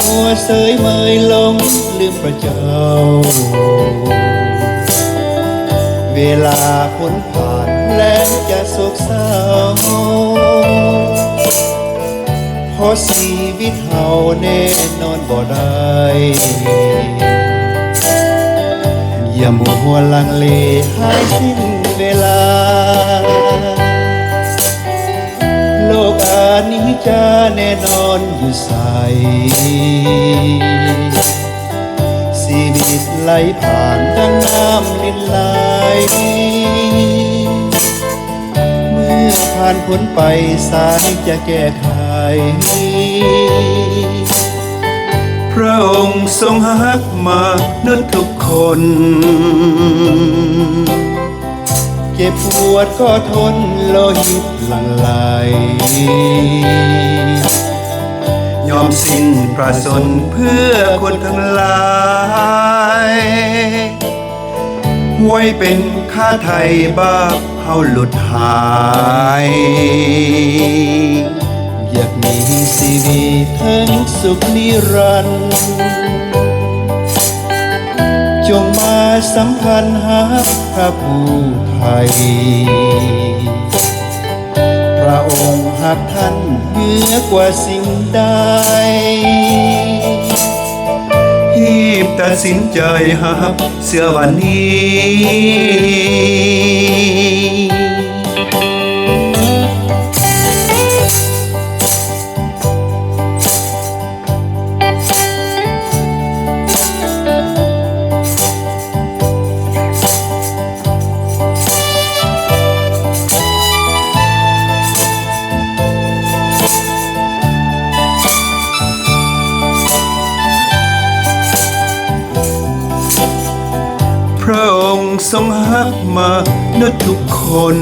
ມົວເຊີຍເມີຍຫຼົງລືມພະເຈົ້າ ເວລາພົ້ນຜ່ານແລງຈະໂສກເສົ້າ ເພາະຊີວິດເຮົາແນ່ນອນບໍ່ໄດ້ ຢ່າມົວລັງເລຫາຍສິ້ນເວລາ ໂລກອານິດຈາແນ່ນອນຢູ່ໃສ ຊີວິດໄຫຼຜ່ານດັ່ງນ້ຳລິນໄຫຼ ເມື່ອຜ່ານພົ້ນໄປສາຍຈະແກ້ໄຂ ພະອົງຊົງຮັກມະນຸດທຸກຄົນ ເຈັບປວດກໍທົນ ໂລຫິດຫຼັ່ງໄຫຼ ຍອມສິ້ນພະຊົນເພື່ອຄົນທັງຫຼາຍ ໄວ້ເປັນຄ່າໄຖ່ບາບເຮົາຫຼຸດຫາຍ ຢາກມີຊີວິດເຖິງສຸກນິລັນ ຈົ່ງມາສຳພັນຮັກພະຜູ້ໄຖ່ ພະອົງຮັກທ່ານເໜືອກວ່າສິ່ງໃດ ຮີບຕັດສິນໃຈຮັບເຊື່ອວັນນີ້. ພະອົງຊົງຮັກມະນຸດທຸກຄົນ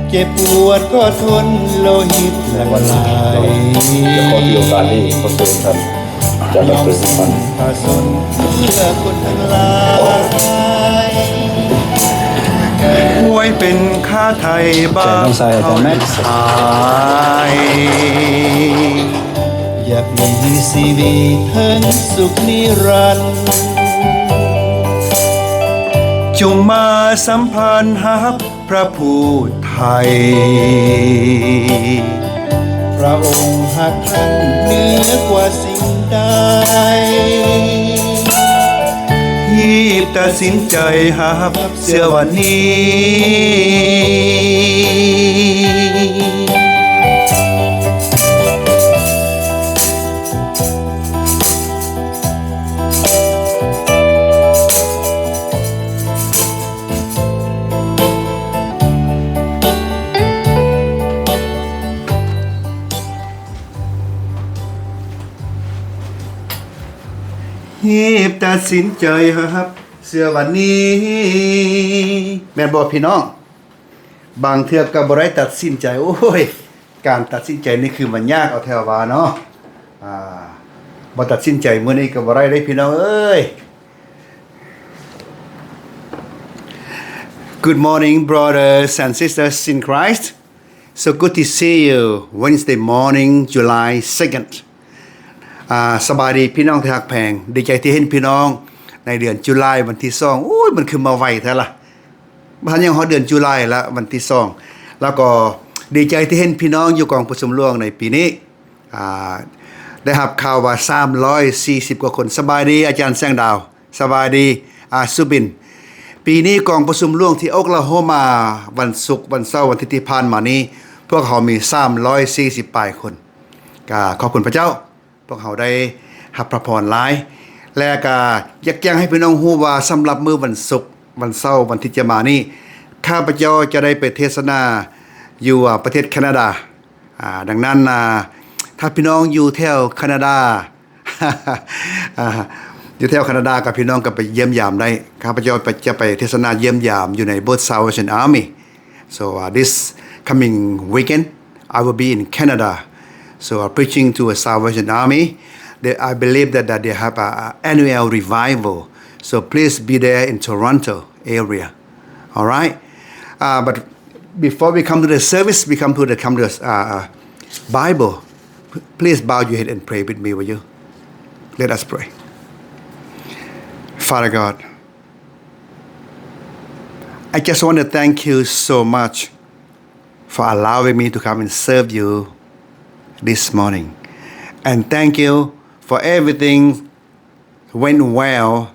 ເຈັບປວດກໍທົນ ໂລຫິດຫຼັ່ງໄຫຼ ຈະຂໍຖືໂອກາດນີ້ຂໍເຊີນທ່ານອາຈານດອກເຕີ ຍອມສິ້ນພະຊົນເພື່ອຄົນທັງຫຼາຍ ໄວ້ເປັນຄ່າໄຖ່ບາບເຮົາ ຢາກມີຊີວິດເຖິງສຸກນິລັນ ຈົ່ງມາສຳພັນຮັບພະຜູ້ໄຖ່ ພະອົງຮັກທ່ານເໜືອກວ່າສິ່ງໃດ ຮີບຕັດສິນໃຈຮັບເຊື່ອວັນນີ້. ຮີບຕັດສິນໃຈຮັບເຊື່ອວັນນີ້ ແມ່ນບໍ່ພີ່ນ້ອງ? ບາງເທື່ອກໍບໍ່ໄດ້ຕັດສິນໃຈ. ໂອ້ຍ ການຕັດສິນໃຈນີ້ຄືມັນຍາກເອົາແທ້ວ່າເນາະ. ອາ ບໍ່ຕັດສິນໃຈມື້ນີ້ກໍບໍ່ໄດ້ເດ້ພີ່ນ້ອງເອີຍ. Good morning, brothers and sisters in Christ. So good to see you Wednesday morning, July second. ອາ ສະບາຍດີພີ່ນ້ອງທີ່ຮັກແພງ, ດີໃຈທີ່ເຫັນພີ່ນ້ອງໃນເດືອນຈຸລາຍ ວັນທີສອງ. ໂອ້ຍ ມັນຄືມາໄວແທ້ລະ, ບໍ່ທັນຍັງຮອດເດືອນຈຸລາຍລະ ວັນທີສອງ. ແລ້ວກໍດີໃຈທີ່ເຫັນພີ່ນ້ອງຢູ່ກອງປະຊຸມຫຼວງໃນປີນີ້. ອາ ໄດ້ຮັບຂ່າວວ່າສາມຮ້ອຍສີ່ສິບກວ່າຄົນ. ສະບາຍດີອາຈານແສງດາວ. ສະບາຍດີ ອາ ສຸບິນ. ປີນີ້ກອງປະຊຸມຫຼວງທີ່ໂອກລາໂຮມາ ວັນສຸກ ວັນເສົາ ວັນທິດທີ່ຜ່ານມານີ້ ພວກເຮົາມີສາມຮ້ອຍສີ່ສິບປາຍຄົນ. ກະຂອບຄຸນພະເຈົ້າ ພວກເຮົາໄດ້ຮັບພະພອນຫຼາຍ ແລະ ກະຢາກແຈ້ງໃຫ້ພີ່ນ້ອງຮູ້ວ່າ ສຳລັບມື້ວັນສຸກ ວັນເສົາ ວັນທິດຈະມານີ້ ຂ້າພະເຈົ້າຈະໄດ້ໄປເທດສະໜາຢູ່ ອາ ປະເທດແຄນາດາ. ອາ ດັ່ງນັ້ນ ອາ ຖ້າພີ່ນ້ອງຢູ່ແຖວແຄນາດາ ອາ ຢູ່ແຖວແຄນາດາ ກໍພີ່ນ້ອງກໍໄປຢ້ຽມຢາມໄດ້. ຂ້າພະເຈົ້າຈະໄປເທດສະໜາຢ້ຽມຢາມຢູ່ໃນ Both Salvation Army. So, uh, this coming weekend, I will be in Canada. So, uh, preaching to a Salvation Army. They, I believe that, that they have a, a annual revival. So, please be there in Toronto area. All right? Uh, but before we come to the service, we come to the, come to the, uh, uh, Bible. Please bow your head and pray with me, will you? Let us pray. Father God, I just want to thank you so much for allowing me to come and serve you this morning. And thank you for everything went well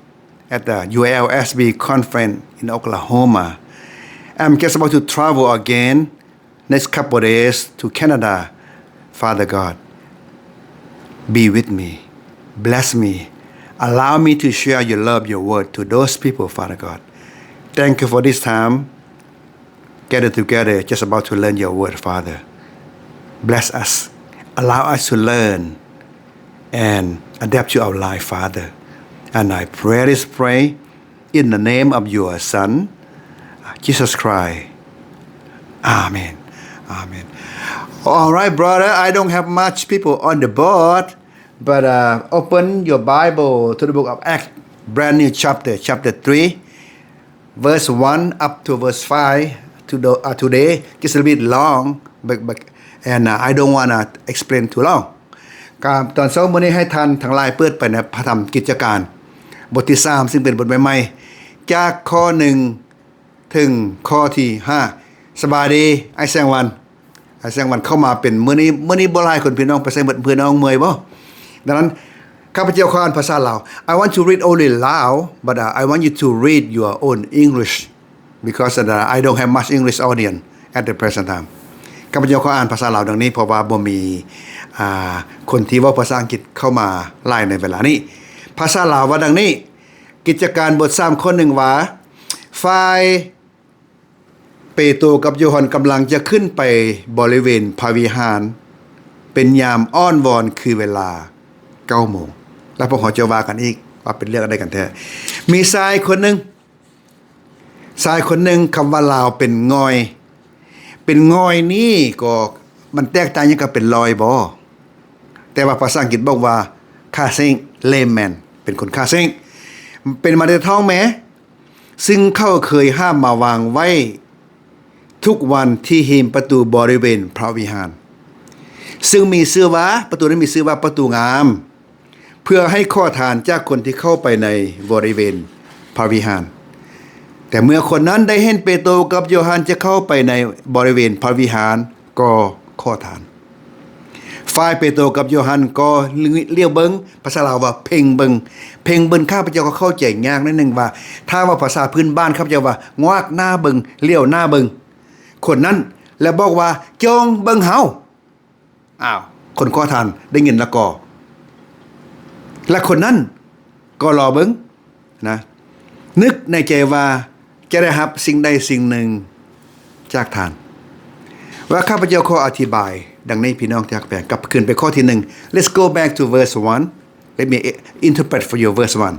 at the U L S B conference in Oklahoma. I'm just about to travel again next couple of days to Canada. Father God, be with me, bless me, allow me to share your love, your word to those people, Father God. Thank you for this time gather together, just about to learn your word, Father. Bless us. Allow us to learn and adapt to our life, Father. And I pray this prayer in the name of your Son, Jesus Christ. Amen. Amen. All right, brother, I don't have much people on the board, but, uh, open your Bible to the book of Acts, brand new chapter, chapter three, verse one up to verse five. To the, uh, today, it's a little bit long, but, but, and, uh, I don't wanna explain too long. ກໍຕອນເຊົ້າມື້ນີ້ໃຫ້ທ່ານທັງຫຼາຍເປີດໄປໃນພະທຳກິດຈະການ ບົດທີສາມ ຊຶ່ງເປັນບົດໃໝ່ໆ ຈາກຂໍ້ໜຶ່ງເຖິງຂໍ້ທີຫ້າ. ສະບາຍດີ ອ້າຍແສງວັນ. ອ້າຍແສງວັນເຂົ້າມາເປັນ ມື້ນີ້ ມື້ນີ້ບໍ່ຫຼາຍຄົນ ພີ່ນ້ອງໄປໃສໝົດ ພີ່ນ້ອງເມື່ອຍບໍ່? ດັ່ງນັ້ນ ຂ້າພະເຈົ້າຂໍອ່ານພາສາລາວ. I want to read only Lao, but, uh, I want you to read your own English, because, uh, I don't have much English audience at the present time. ຂ້າພະເຈົ້າຂໍອ່ານພາສາລາວດັ່ງນີ້ ເພາະວ່າບໍ່ມີ ອ່າ ຄົນທີ່ເວົ້າພາສາອັງກິດເຂົ້າມາຫຼາຍໃນເວລານີ້. ພາສາລາວວ່າດັ່ງນີ້, ກິດຈະການບົດສາມ ຂໍ້ໜຶ່ງວ່າ, ຝ່າຍ ເປໂຕກັບໂຢຮັນກຳລັງຈະຂຶ້ນໄປບໍລິເວນພະວິຫານ ເປັນຍາມອ້ອນວອນຄືເວລາເກົ້າໂມງ ແລະ ພວກເຮົາຈະວ່າກັນອີກວ່າເປັນເລື່ອງອັນໃດກັນແທ້. ມີຊາຍຄົນໜຶ່ງ, ຊາຍຄົນໜຶ່ງ ຄຳວ່າລາວເປັນງ່ອຍ, ເປັນງ່ອຍນີ້ກໍມັນແຕກຕ່າງຫຍັງກັບເປັນລອຍບໍ? ແຕ່ວ່າພາສາອັງກິດບອກວ່າ ຂ້າເສັງ, layman ເປັນຄົນຂ້າເສັງ, ເປັນມາແຕ່ທ້ອງແມ່. ຊຶ່ງເຂົາເຄີຍຫາມາວາງໄວ້ທຸກວັນທີ່ຮິມປະຕູບໍລິເວນພະວິຫານ, ຊຶ່ງມີຊື່ວ່າ, ປະຕູນັ້ນມີຊື່ວ່າປະຕູງາມ, ເພື່ອໃຫ້ຂໍທານຈາກຄົນທີ່ເຂົ້າໄປໃນບໍລິເວນພະວິຫານ. ແຕ່ເມື່ອຄົນນັ້ນໄດ້ເຫັນເປໂຕກັບໂຢຮັນຈະເຂົ້າໄປໃນບໍລິເວນພະວິຫານ, ກໍຂໍທານ. ຝ່າຍເປໂຕກັບໂຢຮັນກໍຫຼຽວເບິ່ງ, ພາສາລາວວ່າເພັ່ງເບິ່ງ, ເພັ່ງເບິ່ງ. ຂ້າພະເຈົ້າກໍເຂົ້າໃຈຍາກໜ້ອຍໜຶ່ງວ່າ ຖ້າເວົ້າພາສາພື້ນບ້ານ ຂ້າພະເຈົ້າວ່າງວາກໜ້າເບິ່ງ, ຫຼຽວໜ້າເບິ່ງຄົນນັ້ນ ແລະ ບອກວ່າ ຈົ່ງເບິ່ງເຮົາ. ອ້າວ, ຄົນຂໍທານໄດ້ຍິນແລ້ວກໍ, ແລະ ຄົນນັ້ນກໍລໍເບິ່ງ. ນະ, ນຶກໃນໃຈວ່າຈະໄດ້ຮັບສິ່ງໃດສິ່ງໜຶ່ງຈາກທ່ານ. ວ່າຂ້າພະເຈົ້າຂໍອະທິບາຍດັ່ງນີ້ ພີ່ນ້ອງທີ່ຮັກແພງ, ກັບຄືນໄປຂໍ້ທີໜຶ່ງ. Let's go back to verse one. Let me interpret for you verse one.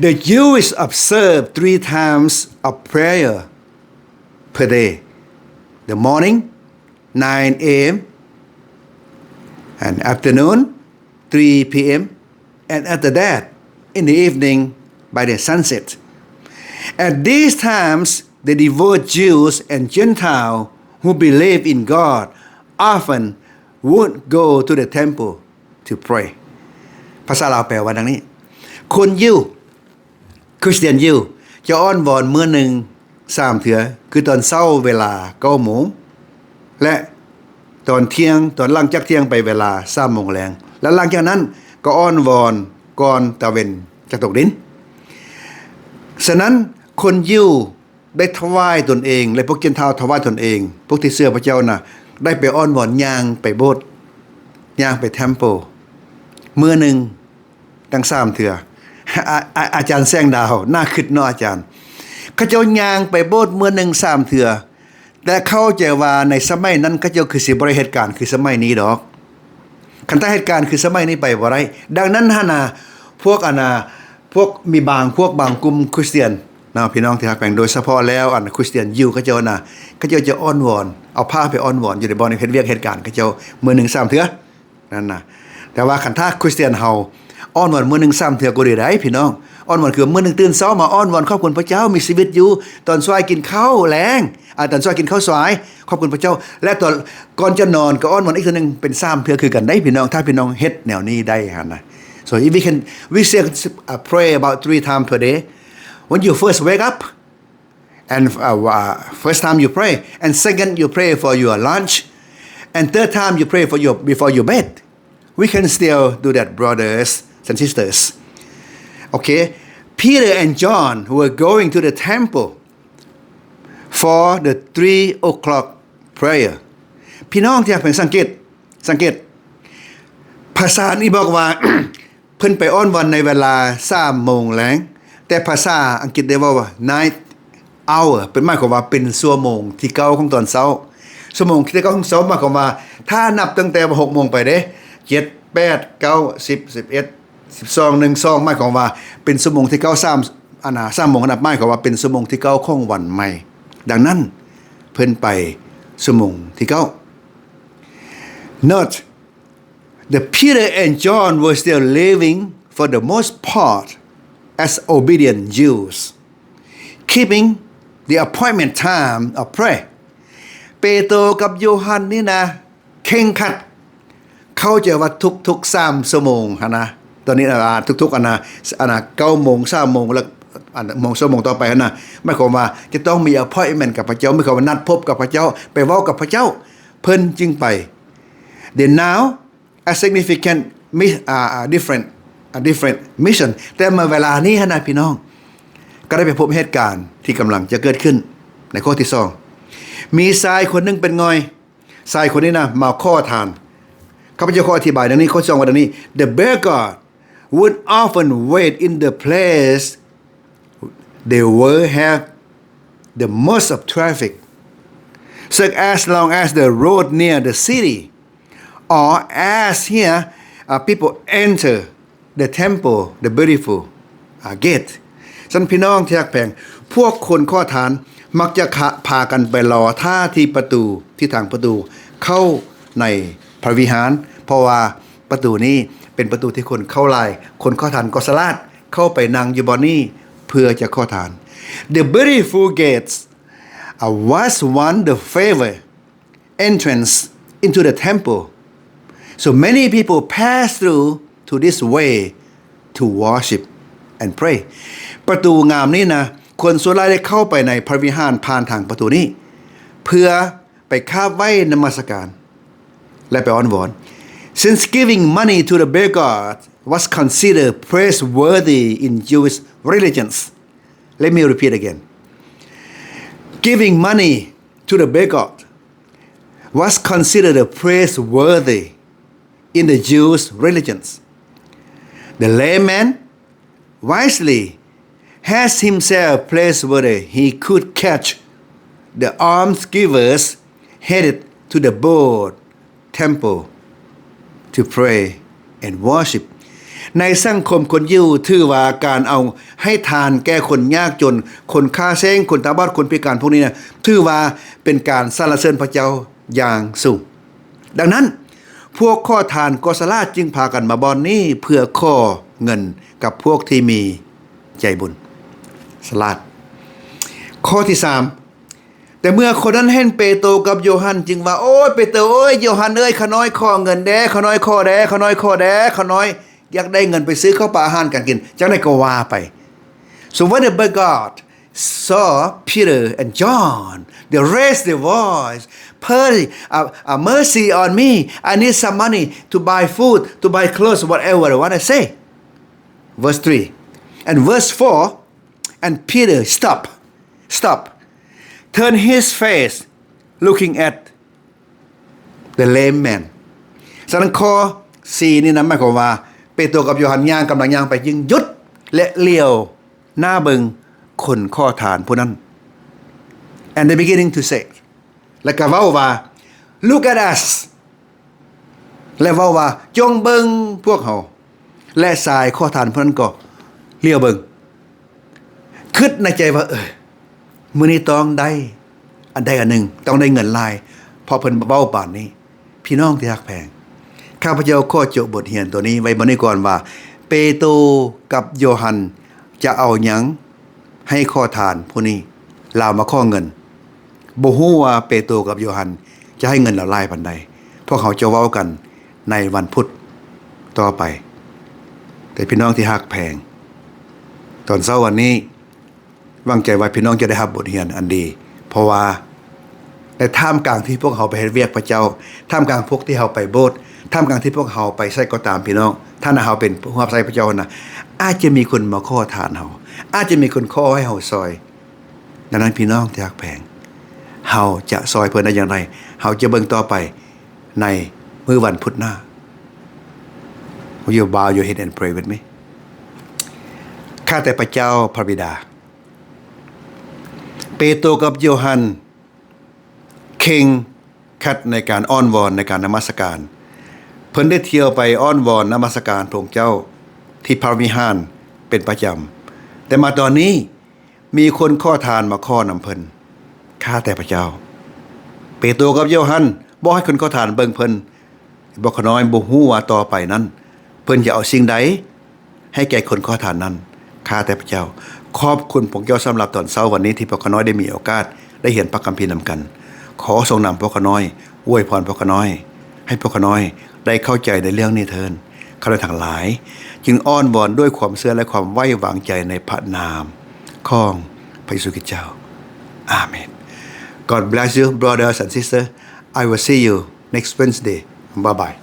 The Jews observe three times of prayer per day. The morning, nine a.m., and afternoon, three p.m., and after that, in the evening, by the sunset. At these times, the devout Jews and Gentiles who believe in God often would go to the temple to pray. ພາສາລາວແປວ່າດັ່ງນີ້, ຄົນຢິວ ຄຣິສຕຽນຢິວຈະອ້ອນວອນມື້ໜຶ່ງສາມເທື່ອ, ຄືຕອນເຊົ້າເວລາເກົ້າໂມງ ແລະ ຕອນທ່ຽງ, ຕອນຫຼັງຈາກທ່ຽງໄປເວລາສາມໂມງແລງ, ແລະ ຫຼັງຈາກນັ້ນກໍອ້ອນວອນກ່ອນຕາເວັນຈະຕົກດິນ. ສະນັ້ນ ຄົນຢິວໄດ້ຖວາຍຕົນເອງ ແລະ ພວກເຈນທາວຖວາຍຕົນເອງ, ພວກທີ່ເຊື່ອພະເຈົ້ານະ ໄດ້ໄປອ້ອນວອນ, ຍ່າງໄປໂບດ, ຍ່າງໄປເທັມເປິລ ມື້ໜຶ່ງ ຕັ້ງສາມເທື່ອ. ອາ, ອາ, ອາຈານແສງດາວ, ໜ້າຄິດເນາະອາຈານ. ເຂົາເຈົ້າຍ່າງໄປໂບດມື້ໜຶ່ງສາມເທື່ອ, ແຕ່ເຂົ້າໃຈວ່າໃນສະໄໝນັ້ນເຂົາເຈົ້າຄືຊິບໍ່ໄດ້ເຮັດການຄືສະໄໝນີ້ດອກ. ຄັນຖ້າເຮັດການຄືສະໄໝນີ້ໄປບໍ່ໄດ້. ດັ່ງນັ້ນຫັ້ນນະ, ພວກອັນນະ, ພວກມີບາງພວກບາງກຸ່ມຄຣິສຕຽນເນາະ, ພີ່ນ້ອງທີ່ຮັກແພງ, ໂດຍສະເພາະແລ້ວອັນຄຣິສຕຽນຢິວເຂົາເຈົ້ານະ, ເຂົາເຈົ້າຈະອ້ອນວອນ, ເອົາຜ້າໄປອ້ອນວອນຢູ່ໃນບ່ອນເຮັດວຽກເຮັດການເຂົາເຈົ້າ ມື້ໜຶ່ງສາມເທື່ອ. ນັ້ນນະ. ແຕ່ວ່າຄັນຖ້າຄຣິສຕຽນເຮົາອ້ອນວອນມື້ໜຶ່ງສາມເທື່ອກໍດີໄດ໋ພີ່ນ້ອງ, ອ້ອນວອນຄືມື້ໜຶ່ງຕື່ນເຊົ້າມາອ້ອນວອນຂອບຄຸນພະເຈົ້າ ມີຊີວິດຢູ່, ຕອນສວາຍກິນເຂົ້າແລງ ອາ ຕອນສວາຍກິນເຂົ້າສວາຍ ຂອບຄຸນພະເຈົ້າ ແລະ ຕອນ ກ່ອນຈະນອນກໍອ້ອນວອນອີກເທື່ອໜຶ່ງ ເປັນສາມເທື່ອຄືກັນເດ້ພີ່ນ້ອງ ຖ້າພີ່ນ້ອງເຮັດແນວນີ້ໄດ້ຫັ້ນນະ. So if we can, we say, uh, pray about three times per day. When you first wake up, and, uh, uh, first time you pray, and second you pray for your lunch, and third time you pray for your, before your bed. We can still do that, brothers and sisters. Okay? Peter and John were going to the temple for the three o'clock prayer. ພີ່ນ້ອງທີ່ຮັກແພງ ສັງເກດ ສັງເກດ ພາສາອັນນີ້ບອກວ່າ ເພິ່ນໄປອ້ອນວອນໃນເວລາສາມໂມງແລງ, ແຕ່ພາສາອັງກິດໄດ້ເວົ້າວ່າ night hour ເປັນ ໝາຍຄວາມວ່າເປັນຊົ່ວໂມງທີເກົ້າຂອງຕອນເຊົ້າ. ຊົ່ວໂມງທີເກົ້າຂອງເຊົ້າ ໝາຍຄວາມວ່າ ຖ້ານັບຕັ້ງແຕ່ວ່າຫົກໂມງໄປເດ້ ເຈັດ ແປດ ເກົ້າ ສິບ ສິບເອັດ ສິບສອງ ໜຶ່ງ ສອງ ໝາຍຄວາມວ່າເປັນຊົ່ວໂມງທີເກົ້າ ສາມ ອັນນະ ສາມໂມງຫັ້ນນະ ໝາຍຄວາມວ່າເປັນຊົ່ວໂມງທີເກົ້າຂອງວັນໃໝ່. ດັ່ງນັ້ນ ເພິ່ນໄປຊົ່ວໂມງທີເກົ້າ. Note, the Peter and John were still living for the most part as obedient Jews, keeping the appointment time of prayer. ເປໂຕກັບໂຢຮັນນີ້ນະ ເຄັ່ງຄັດ ເຂົ້າໃຈວ່າທຸກໆສາມຊົ່ວໂມງຫັ້ນນະ ຕອນນີ້ນະ ອ່າ ທຸກໆ ອັນນະ ອັນນະ ເກົ້າໂມງ ສາມໂມງ ແລ້ວ ອັນ ໂມງ ຊົ່ວໂມງຕໍ່ໄປຫັ້ນນະ ໝາຍຄວາມວ່າຈະຕ້ອງມີ appointment ກັບພະເຈົ້າ ໝາຍຄວາມວ່ານັດພົບກັບພະເຈົ້າ ໄປເວົ້າກັບພະເຈົ້າ ເພິ່ນຈຶ່ງໄປ. Then now, a significant mi-, ອ່າ different, a different mission. ແຕ່ມາເວລານີ້ຫັ້ນນະ ພີ່ນ້ອງ ກໍໄດ້ໄປພົບເຫດການທີ່ກຳລັງຈະເກີດຂຶ້ນໃນຂໍ້ທີສອງ ມີຊາຍຄົນໜຶ່ງເປັນງ່ອຍ. ຊາຍຄົນນີ້ນະມາຂໍທານ. ຂ້າພະເຈົ້າຂໍອະທິບາຍດັ່ງນີ້, ຂໍ້ສອງວ່າດັ່ງນີ້, The beggar would often wait in the place they were have the most of traffic, such as long as the road near the city, or as here, uh, people enter the temple, the beautiful, uh, gate. ຊັ້ນພີ່ນ້ອງທີ່ຮັກແພງ, ພວກຄົນຂໍທານມັກຈະຂະ ພາກັນໄປລໍຖ້າທີ່ປະຕູ, ທີ່ທາງປະຕູເຂົ້າໃນພະວິຫານ, ເພາະວ່າປະຕູນີ້ເປັນປະຕູທີ່ຄົນເຂົ້າຫຼາຍ, ຄົນຂໍທານກໍສະຫຼາດເຂົ້າໄປນັ່ງຢູ່ບ່ອນນີ້ເພື່ອຈະຂໍທານ. The beautiful gates, uh, was one the favor entrance into the temple. So many people pass through to this way to worship and pray. ປະຕູງາມນີ້ນະ, ຄົນສ່ວນຫຼາຍໄດ້ເຂົ້າໄປໃນພະວິຫານຜ່ານທາງປະຕູນີ້ ເພື່ອໄປຂາບໄຫວ້ນະມັດສະການ ແລະ ໄປອ້ອນວອນ. Since giving money to the beggar was considered praiseworthy in Jewish religions, let me repeat again. Giving money to the beggar was considered praiseworthy in the Jews' religions. The lame man wisely has himself praiseworthy. He could catch the almsgivers headed to the board temple to pray and worship. ໃນສັງຄົມຄົນຢິວ ຖືວ່າການເອົາໃຫ້ທານແກ່ຄົນຍາກຈົນ, ຄົນຂາແສງ, ຄົນຕາບອດ, ຄົນພິການພວກນີ້ນະ ຖືວ່າເປັນການສັນລະເສີນພະເຈົ້າຢ່າງສູງ. ດັ່ງນັ້ນ ພວກຂໍທານກໍສະຫຼາດຈຶ່ງພາກັນມາບ່ອນນີ້ເພື່ອຂໍເງິນກັບພວກທີ່ມີໃຈບຸນ. ສະຫຼາດ. ຂໍ້ທີສາມ ແຕ່ເມື່ອຄົນນັ້ນເຫັນເປໂຕກັບໂຢຮັນ ຈຶ່ງວ່າ, ໂອ້ຍ ເປໂຕເອີຍ, ໂຢຮັນເອີຍ, ຂ້ານ້ອຍຂໍເງິນແດ່, ຂ້ານ້ອຍຂໍແດ່, ຂ້ານ້ອຍຂໍແດ່, ຂ້ານ້ອຍຢາກໄດ້ເງິນໄປຊື້ເຂົ້າປາອາຫານການກິນ. ຈັ່ງໃດກໍວ່າໄປ. So when the beggar saw Peter and John, they raised their voice, Pray, uh, uh, mercy on me, I need some money to buy food, to buy clothes, whatever they wanna say. Verse three. And verse four, and Peter stop, stop, turn his face looking at the lame man. ສະນັ້ນ ຂໍ້ສີ່ນີ້ນະ ໝາຍຄວາມວ່າ ເປໂຕກັບໂຢຮັນຍ່າງ ກຳລັງຍ່າງໄປ ຈຶ່ງຢຸດ ແລະ ຫຼຽວໜ້າເບິ່ງຄົນຂໍທານຜູ້ນັ້ນ. And they beginning to say, ແລະ ກໍເວົ້າວ່າ Look at us, ແລະ ເວົ້າວ່າ ຈົ່ງເບິ່ງພວກເຮົາ. ແລະ ຊາຍຂໍທານຜູ້ນັ້ນກໍຫຼຽວເບິ່ງ ຄິດໃນໃຈວ່າ ເອີ ມື້ນີ້ຕ້ອງໄດ້ອັນໃດອັນໜຶ່ງ, ຕ້ອງໄດ້ເງິນຫຼາຍ, ເພາະເພິ່ນເວົ້າປານນີ້. ພີ່ນ້ອງທີ່ຮັກແພງ, ຂ້າພະເຈົ້າຂໍໂຈະບົດຮຽນຕົວນີ້ໄວ້ບ່ອນນີ້ກ່ອນວ່າ ເປໂຕກັບໂຢຮັນ ຈະເອົາຫຍັງໃຫ້ຂໍທານຜູ້ນີ້? ລາວມາຂໍເງິນ. ບໍ່ຮູ້ວ່າເປໂຕກັບໂຢຮັນຈະໃຫ້ເງິນລາວຫຼາຍປານໃດ. ພວກເຮົາຈະເວົ້າກັນໃນວັນພຸດຕໍ່ໄປ. ແຕ່ພີ່ນ້ອງທີ່ຮັກແພງ, ຕອນເຊົ້າວັນນີ້ ຫວັງໃຈວ່າພີ່ນ້ອງຈະໄດ້ຮັບບົດຮຽນອັນດີ, ເພາະວ່າໃນທ່າມກາງທີ່ພວກເຮົາໄປເຮັດວຽກພະເຈົ້າ, ທ່າມກາງພວກທີ່ເຮົາໄປໂບດ, ທ່າມກາງທີ່ພວກເຮົາໄປໃສກໍຕາມ, ພີ່ນ້ອງ, ຖ້າຫາກເຮົາເປັນຜູ້ຮັບໃຊ້ພະເຈົ້າຫັ້ນນະ, ອາດຈະມີຄົນມາຂໍທານເຮົາ, ອາດຈະມີຄົນຂໍໃຫ້ເຮົາຊ່ອຍ. ດັ່ງນັ້ນ ພີ່ນ້ອງທີ່ຮັກແພງ, ເຮົາຈະຊ່ອຍເພິ່ນໄດ້ຢ່າງໃດ? ເຮົາຈະເບິ່ງຕໍ່ໄປໃນມື້ວັນພຸດໜ້າ. Will you bow your head and pray with me? ຂ້າແຕ່ພະເຈົ້າພະບິດາ, ເປໂຕກັບໂຢຮັນເຄັ່ງຄັດໃນການອ້ອນວອນ, ໃນການນະມັດສະການ. ເພິ່ນໄດ້ທ່ຽວໄປອ້ອນວອນນະມັດສະການພະອົງເຈົ້າທີ່ພະວິຫານເປັນປະຈຳ, ແຕ່ມາຕອນນີ້ ມີຄົນຂໍທານມາຂໍນຳເພິ່ນ. ຂ້າແຕ່ພະເຈົ້າ, ເປໂຕກັບໂຢຮັນບອກໃຫ້ຄົນຂໍທານເບິ່ງເພິ່ນ. ພວກຂ້ານ້ອຍບໍ່ຮູ້ວ່າຕໍ່ໄປນັ້ນ ເພິ່ນຈະເອົາສິ່ງໃດໃຫ້ແກ່ຄົນຂໍທານນັ້ນ. ຂ້າແຕ່ພະເຈົ້າ, ຂອບຄຸນພະອົງເຈົ້າສຳລັບຕອນເຊົ້າວັນນີ້ ທີ່ພວກຂ້ານ້ອຍໄດ້ມີໂອກາດໄດ້ຮຽນພະຄຳພີນຳກັນ. ຂໍຊົງນຳພວກຂ້ານ້ອຍ, ອວຍພອນພວກຂ້ານ້ອຍ, ໃຫ້ພວກຂ້ານ້ອຍໄດ້ເຂົ້າໃຈໃນເລື່ອງນີ້ເທີ້ນ. ຂ້ານ້ອຍທັງຫຼາຍຈຶ່ງອ້ອນວອນດ້ວຍຄວາມເຊື່ອ ແລະ ຄວາມໄວ້ວາງໃຈໃນພະນາມຂອງພະເຢຊູຄຣິດເຈົ້າ. ອາເມນ. God bless you, brothers and sisters. I will see you next Wednesday. Bye bye.